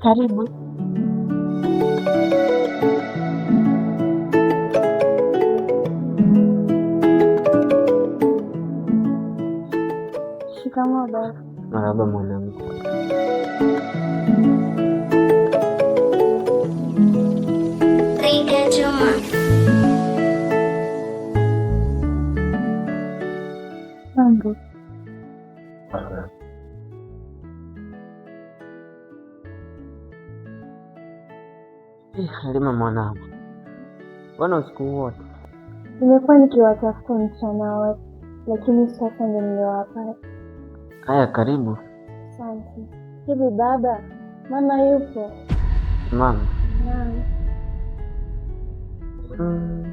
Karibu. Shikamoo baba. Marahaba mwanangu. Rika Juma. Mambo. Halima mwanangu, mbona usiku wote? Nimekuwa nikiwatafuta mchana wote, lakini sasa ndio nimewapata. Haya, karibu. Asante. Hivi baba, mama yupo? Mama. Naam.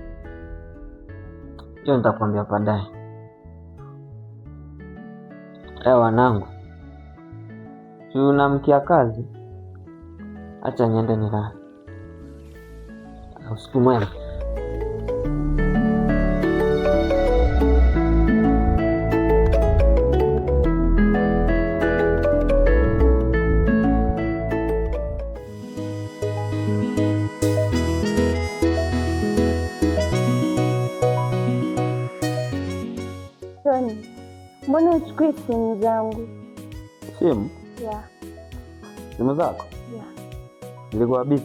Hiyo nitakwambia baadaye. Haya wanangu, tunamkia kazi, acha niende nilale. Usiku mwema. Tony, mbona uchukui simu zangu? Simu? Yeah, Simu zako? yeah. Nilikuwa busy.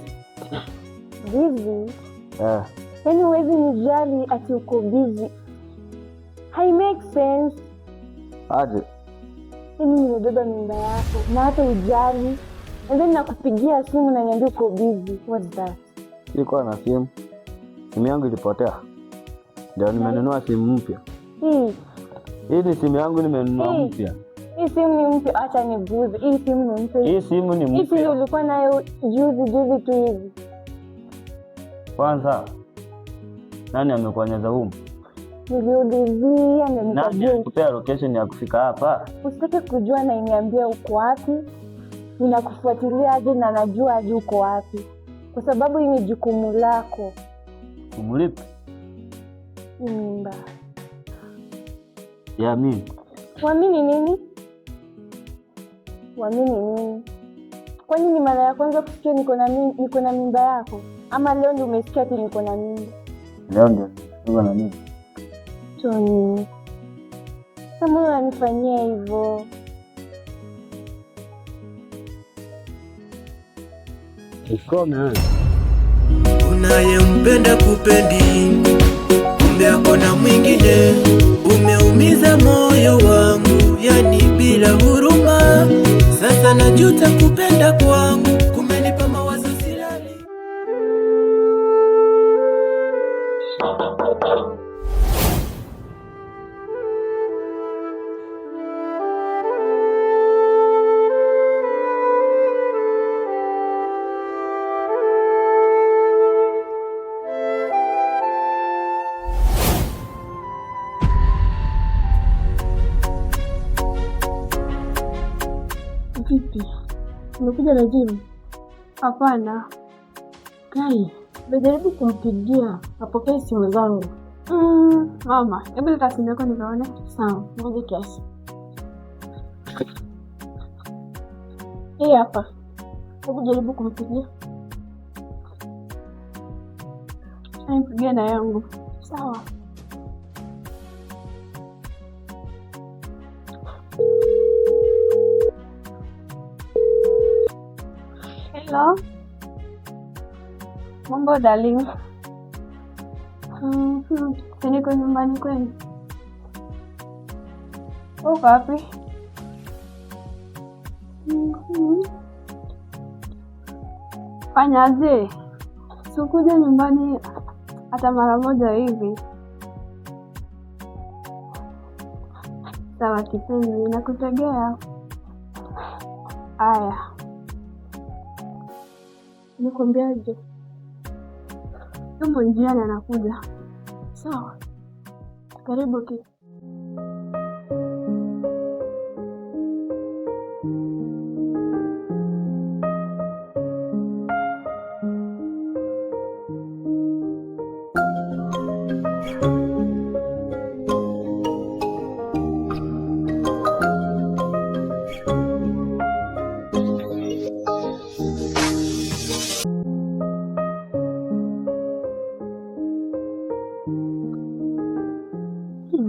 Busy? Eh, Yaani huwezi nijali ati uko busy. Hai make sense. aje? Mimi nimebeba mimba yako na hata ujali. And then nakupigia simu na niambia uko busy. What's that? Sikuwa na simu. Simu yangu ilipotea. Ndio nimenunua simu mpya. Hii Hii ni simu yangu nimenunua Hii. mpya. Hii simu ni mpya, acha niguze. Hii simu ni mpya. Hii simu ni Hii simu mpya. ulikuwa nayo juzi juzi tu hivi. Kwanza nani amekuonyesha humu? Niliulizia na Nani nikajua. alikupea location ya kufika hapa? Usitake kujua na iniambia uko wapi, ninakufuatilia aje na najua aje uko wapi, kwa sababu hii ni jukumu lako. Kumulipa? Hii mimba. Ya mimi. Uamini nini? Uamini nini? Kwani ni mara ya kwanza kusikia niko na mimba yako, ama leo ndio umesikia ati niko na mimba? Leo ndio niko na mimi. Tony, kama unanifanyia hivyo? Ukome wewe. Unayempenda kupendi, kumbe ako na mwingine. Umeumiza moyo wangu, yani bila huruma. Sasa najuta kupenda kwangu, kumenipa mawazo silali. Vipi, umekuja na Jim? Hapana. Kai, nimejaribu kumpigia apokee simu zangu. Mama, hebu leta simu yako nikaone. Sawa, ngoja kiasi. Hii hapa, hebu jaribu kumpigia. Nipigie na yangu. Sawa. Hello. Mambo darling. Si niko nyumbani kwenu. Uko wapi? Fanyaje? Sikuja nyumbani hata mara moja hivi. Sawa kipenzi, nakutegea. Aya. Nikwambiaje? Yupo njiani anakuja. Sawa, karibu ki.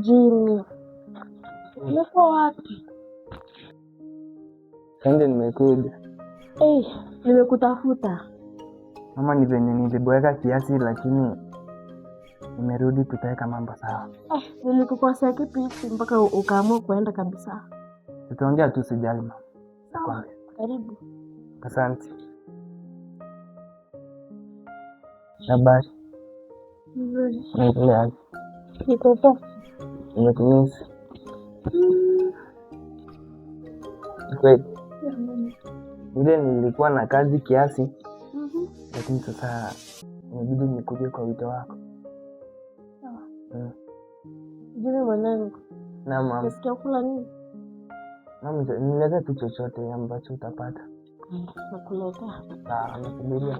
Jimmy, umekuwa wapi? Sasa nimekuja. Eh, nimekutafuta. Mama, ni venye niliboeka kiasi, lakini nimerudi, tutaweka mambo sawa. Eh, nilikukosea kipi hichi mpaka ukaamua kuenda kabisa? Tutaongea tu, sijali mama. Sawa, karibu. Asante. Habari? Nzuri. Unaendelea aje? Niko poa. Nimekumisi. Kweli vile nilikuwa na kazi kiasi, lakini sasa imebidi nikuje kwa wito wako. Sawa. Mm. Jimmy mwanangu, Na mama, nasikia kula nini? mama, nilete tu chochote ambacho utapata. Nakuletea. Sawa, nasubiria.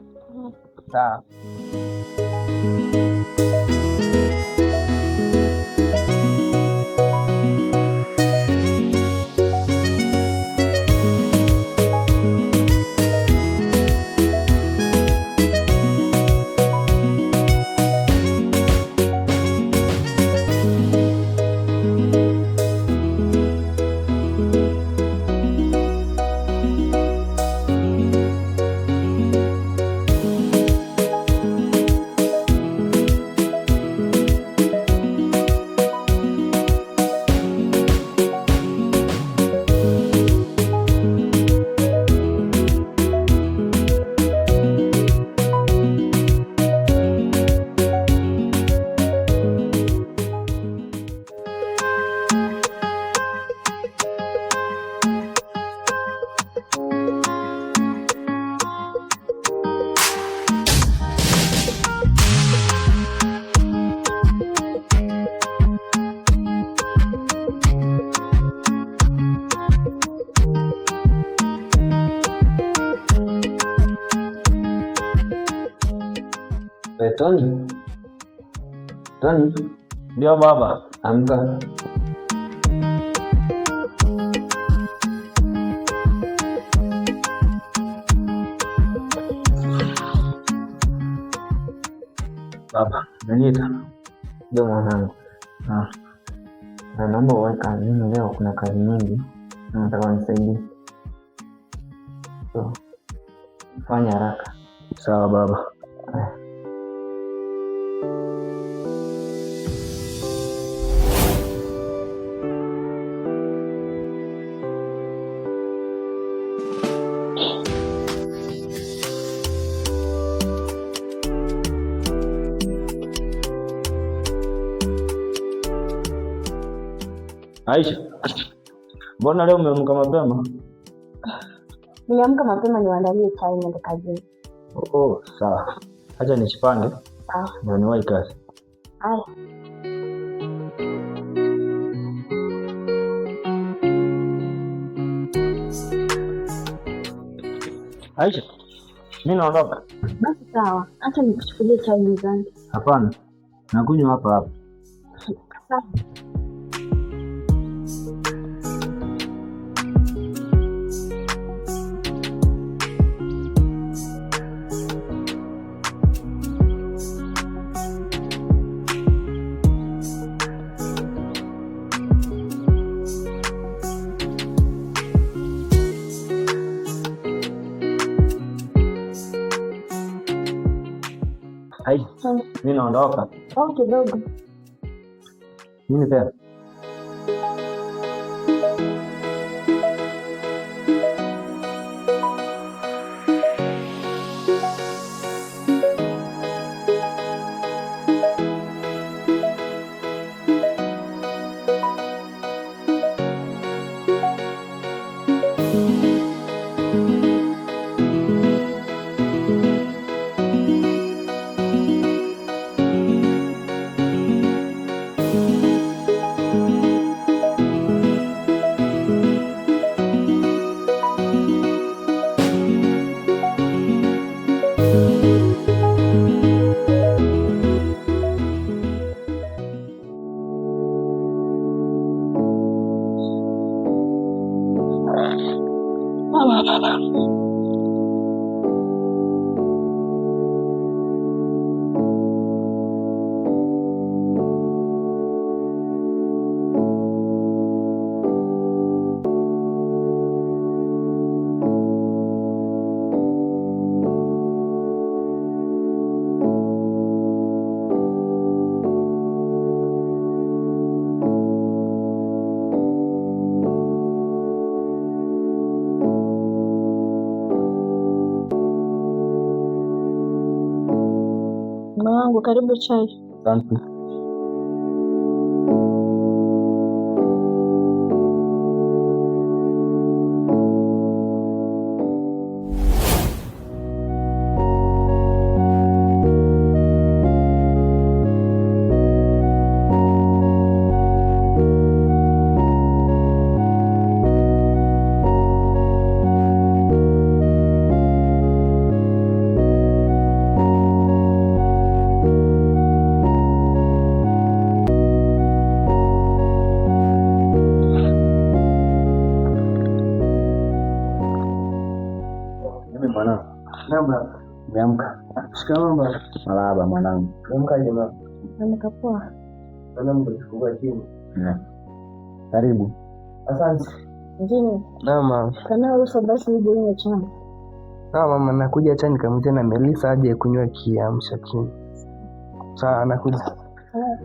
Sawa. Tony. Tony, Ndio baba. amka. Baba, unaniita? Ndio mwanangu. Ah, Na naomba uwahi kazini leo, kuna kazi nyingi na nataka unisaidie. So, fanya haraka. sawa baba. Aisha, mbona leo umeamka mapema? Niliamka mapema niwaandalie chai niende kazini. Oh, sawa. Acha nijipange Sawa. ndio niwahi kazi. Haya. Aisha, mimi naondoka. Basi sawa, acha nikuchukulie chai mezani. Hapana, nakunywa hapa hapa. Sawa. Aisha, mimi naondoka. Au kidogo. Nini tena? Mume wangu, karibu chai. Asante. Mimi mwanangu, Naam baba. umeamka? Shikamoo baba. Marahaba mwanangu. Umeamkaje mama? Amka poa. Naona mko chini. Yeah. Karibu. Asante. Jimmy, Naam mama. kana ruhusa basi uje unywe chai. Sawa mama, nakuja acha nikamwite na Melissa aje kunywa kiamsha kinywa. Sawa, nakuja. Haya.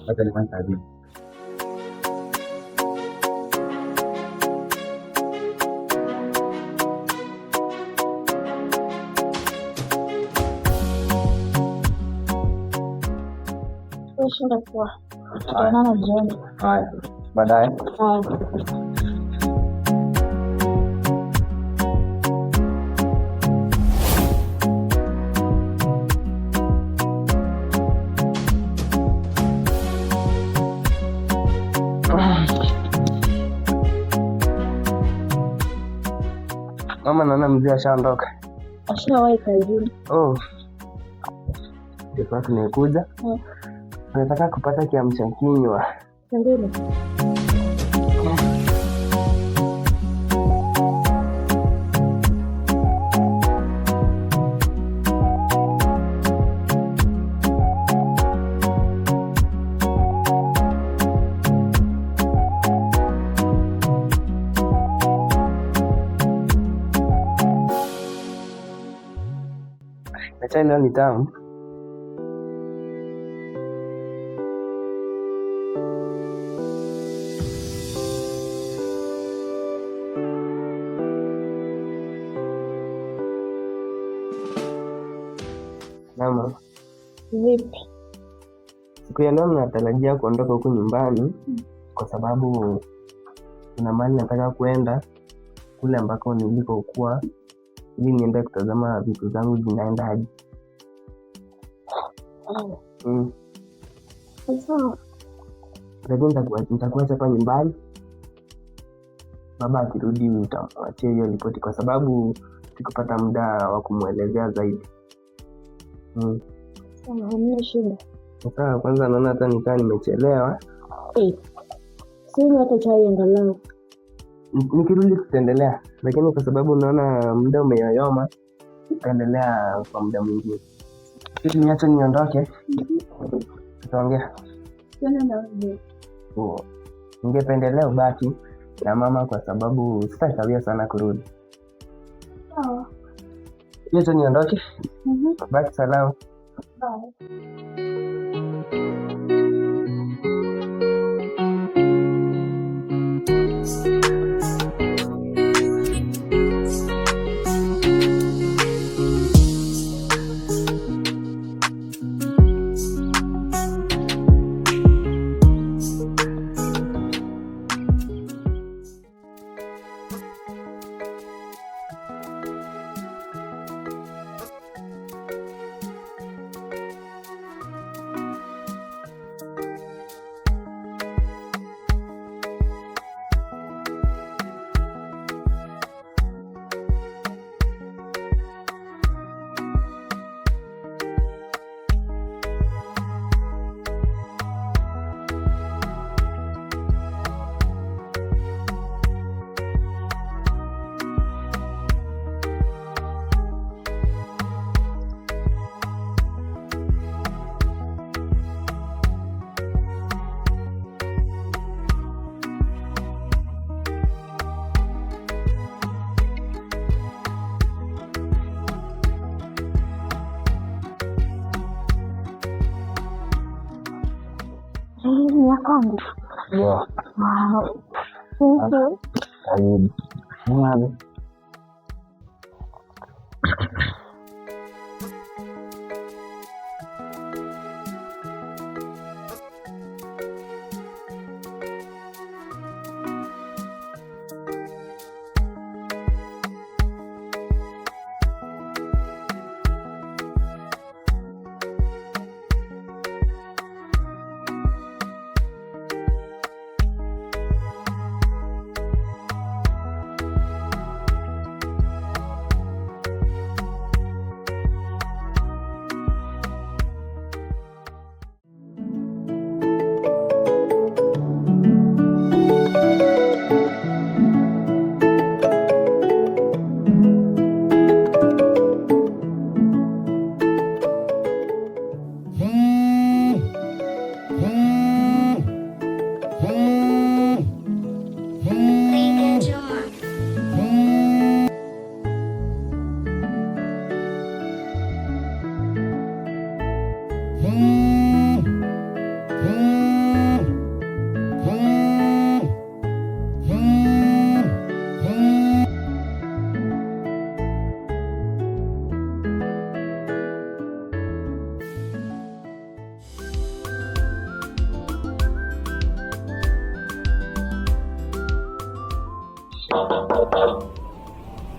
Hata nifanye kazi. Wewe shinda poa. Tutaonana jioni. Haya. Baadaye. Haya. Mama, naona mzee ashaondoka. Ashawahi kazini. Oh. Ndio kwa tumekuja. Tunataka kupata kiamsha kinywa. Karibu. Na chai leo ni tamu. Naam mama. Vipi? Siku ya leo natarajia kuondoka huku nyumbani kwa sababu kuna mahali nataka kuenda kule ambako nilikokuwa ili niende kutazama vitu zangu zinaenda aje. Sawa. Lakini nitakuacha hapa nyumbani. Baba akirudi utamwachia hiyo ripoti kwa sababu sikupata muda wa kumwelezea zaidi. Sawa, hamna shida. Sasa kwanza naona hata nikaa nimechelewa. Sinywa hata chai angalau. Nikirudi tutaendelea, lakini kwa sababu naona muda umeyoyoma, tutaendelea kwa muda mwingine. Ili niache niondoke, tutaongea. Tena na wewe. Oh, ningependelea ubaki na mama kwa sababu sitakawia sana kurudi. Sawa. Niache niondoke, baki salama. Bye. Hii ni ya kwangu. Yeah. Wow. Thank you. Karibu. Mwabe.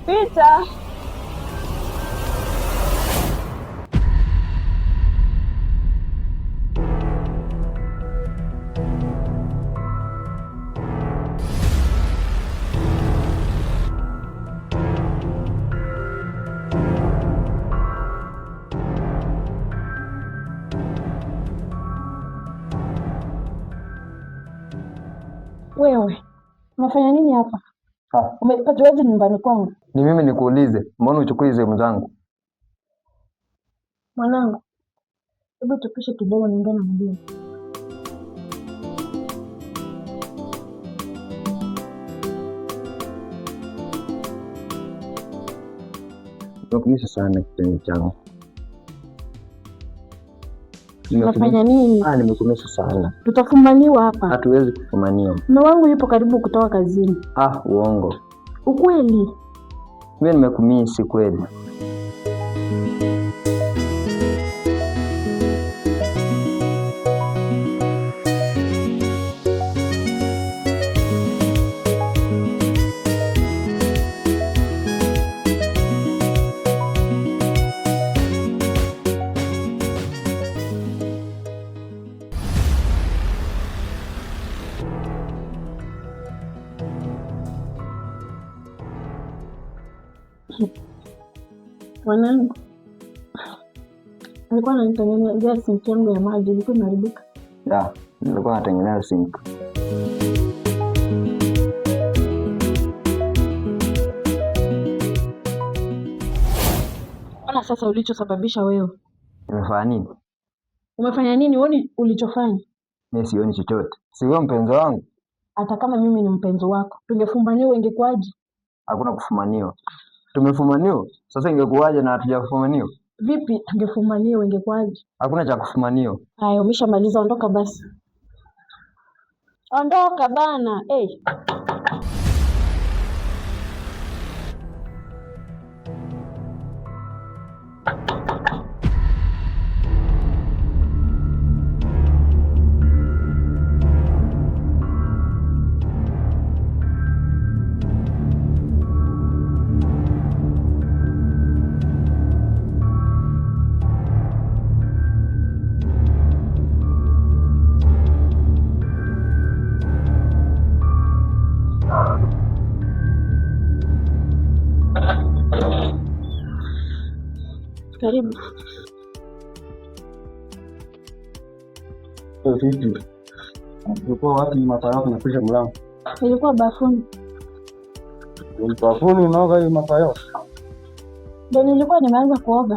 Peter. Wewe unafanya nini hapa? Ah. Umepataje nyumbani kwangu? Ni mimi nikuulize, mbona uchukui simu zangu? Mwanangu, hebu tupishe kidogo niongee na mgeni. Nimekugusa sana kipenzi changu. Unafanya nini? Ah, nimekumisa sana. Tutafumaniwa hapa. Hatuwezi kufumaniwa. Mume wangu yupo karibu kutoka kazini. Ah, uongo. Ukweli. Mimi nimekumisi kweli. Mwanangu alikuwa ananitengenezea sinki yangu ya maji, ilikuwa imeharibika. Ya, nilikuwa natengeneza sink. Ona sasa ulichosababisha wewe. Nimefanya nini? Umefanya nini? Huoni ulichofanya? Mimi sioni chochote. Si wewe mpenzi wangu? Hata kama mimi ni mpenzi wako, tungefumbaniwa ingekuwaje? Hakuna kufumaniwa. Tumefumaniwa? Sasa ingekuwaje na hatujafumaniwa? Vipi tungefumaniwa ingekuwaje? Hakuna cha kufumaniwa. Haya, umeshamaliza, ondoka basi. Ondoka bana. Hey. Karibu. Vipi? Ulikuwa wapi masaa yako napisha mlango? Nilikuwa bafuni. Bafuni unaoga hiyo masaa yote? Ndio nilikuwa nimeanza kuoga.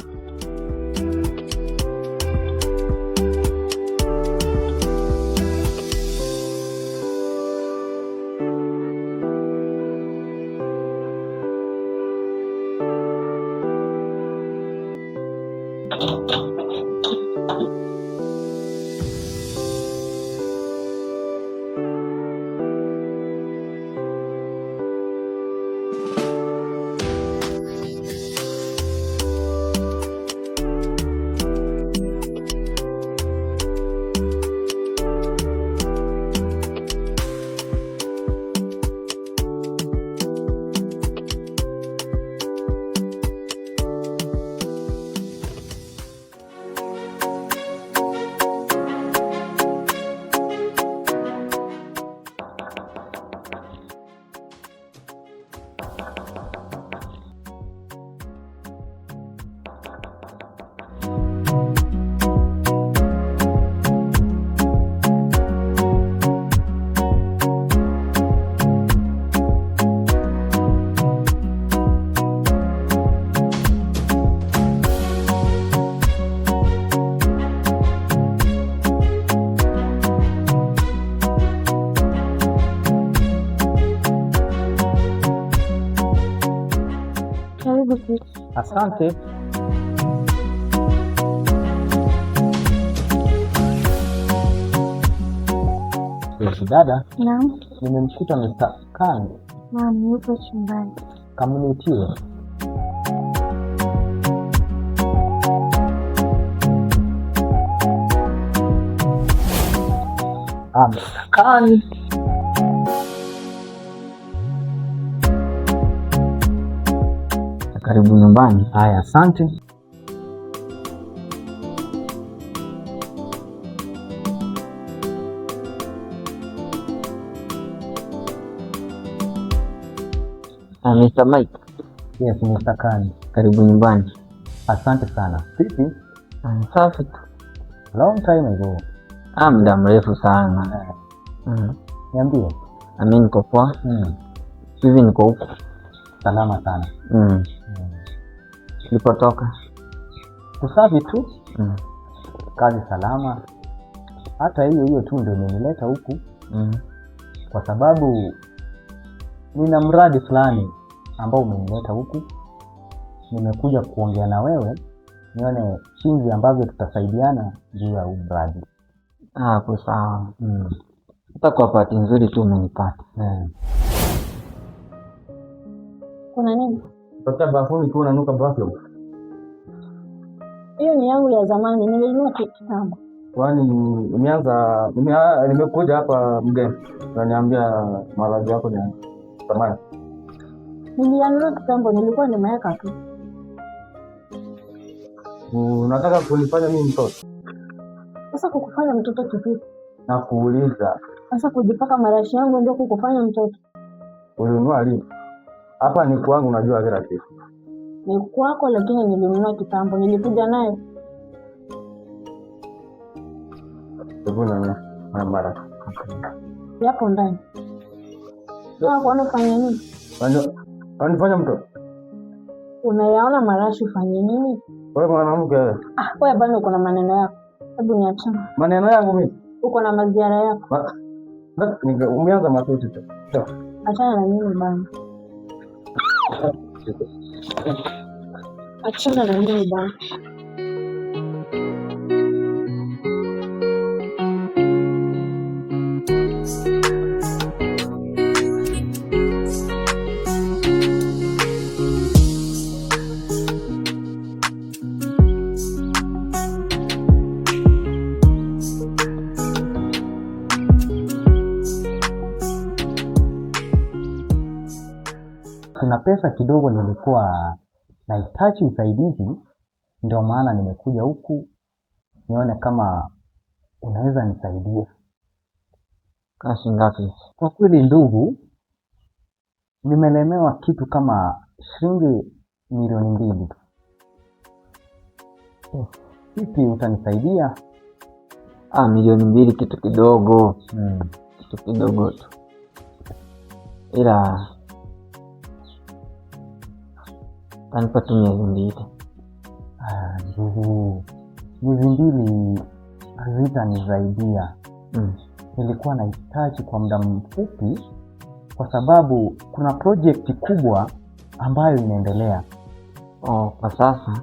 Asante. Dada, Naam, nimemkuta Mr. Khan naam, yupo chumbani. kamnitiwe. Ah, Mr. Khan. Karibu nyumbani. Haya, asante. Ah, Mr. Mike, Yes, Mr. Khan. karibu nyumbani. Asante sana. Vipi? Ah, safi tu. Long time ago. Ah, muda mrefu sana. Niambie. Mimi niko poa. Hivi niko huku. Salama sana. Nilipotoka. Kusafi tu. Kazi salama. Hata hiyo hiyo tu ndio imenileta huku. Kwa sababu nina mradi fulani ambao umenileta huku. Nimekuja kuongea na wewe nione jinsi ambavyo tutasaidiana juu ya huu mradi. Hapo sawa. Hata kwa bahati nzuri tu umenipata. Kuna nini? Toka bafuni tu unanuka bafu. Hiyo ni yangu ya zamani, nilinunua kitambo. Kwani nimeanza nimekuja hapa mgeni. Unaniambia maradhi yako ni zamani. Nilianunua kitambo, nilikuwa nimeweka tu. Unataka kunifanya mimi mtoto? Sasa kukufanya mtoto kivipi? Na kuuliza Sasa kujipaka marashi yangu ndio kukufanya mtoto? ulinunua lini? Hapa ni kwangu, unajua kila kitu. Ni kwako, lakini nilinunua kitambo, nilikuja nayo. Hebu na mara. Yapo ndani. Sasa kuona ufanye nini? Wanifanya mtoto? Unayaona marashi ufanye nini? Wewe mwanamke wewe. Ah, wewe bado uko na maneno yako. Hebu niachane. Maneno yangu mimi? Uko na maziara yako. Umeanza matusi tu. Achana na mimi bana. Achana na mimi bana. Kuna pesa kidogo nilikuwa nahitaji usaidizi, ndio maana nimekuja huku nione kama unaweza nisaidia. Kashi ngapi? Kwa kweli ndugu, nimelemewa kitu kama shilingi 2,000,000. Vipi utanisaidia? Ah, 2,000,000 kitu kidogo. Kitu kidogo tu. Ila tanipa tu miezi 2. Ah, ndugu, miezi 2 hazitanisaidia. Nilikuwa nahitaji kwa muda mfupi kwa sababu kuna project kubwa ambayo inaendelea. Oh, kwa sasa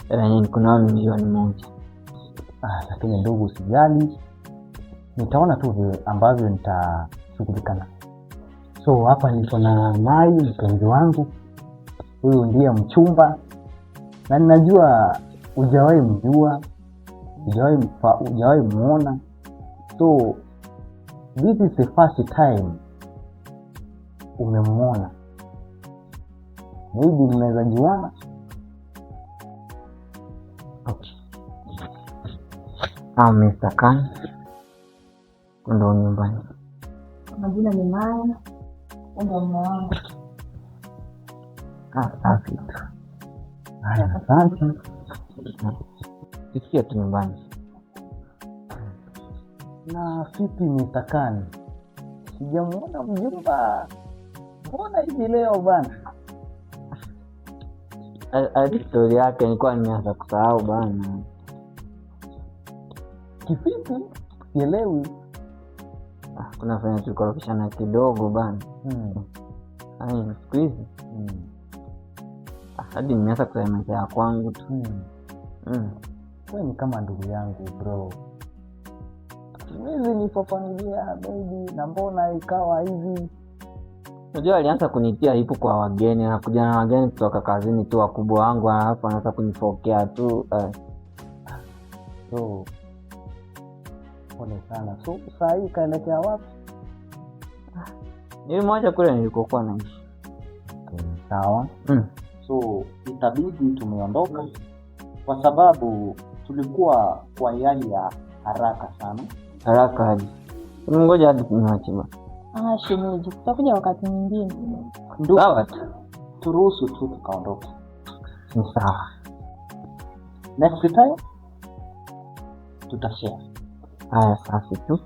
hela yenyewe niko nayo ni 1,000,000. Ah, lakini ndugu usijali, nitaona tu vile ambavyo nitashughulika nayo. So hapa niko na Mai mpenzi wangu, huyu ndiye mchumba, na ninajua hujawahi mjua, hujawahi muona. So this is the first time umemuona, maybe mnaweza juana. Okay. Ah, Mr. Khan, ndo nyumbani. Majina ni Maya, ndo mume wangu. Ah, safi tu. Haya, asante. Sikia tu nyumbani. Na vipi Mr. Khan? Sijamuona mjumba. Mbona hivi leo bana? Story yake nilikuwa nimeanza kusahau bana. Kivipi? Sielewi. Ah, kuna fanya tulikorofishana kidogo bana. Ai, siku hizi. Ah, Hadi nimeanza kusema maisha ya kwangu tu. Wewe ni kama ndugu yangu bro, siwezi nifafanulia baby, na mbona ikawa hivi? Unajua alianza kunitia aibu kwa wageni, anakuja na wageni kutoka kazini tu, wakubwa wangu, alafu anaanza kunifokea tu. So pole sana. So saa hii kaelekea wapi? Nilimwacha kule nilikokuwa naishi. Okay, sawa. So itabidi tumeondoka kwa sababu tulikuwa kwa hali ya haraka sana. Haraka hadi ngoja hadi niwache bwana. Ah, shemeji, tutakuja wakati mwingine. Ndugu, Sawa tu. turuhusu tu tukaondoka. Ni sawa. Next time tutashare. Haya, safi tu.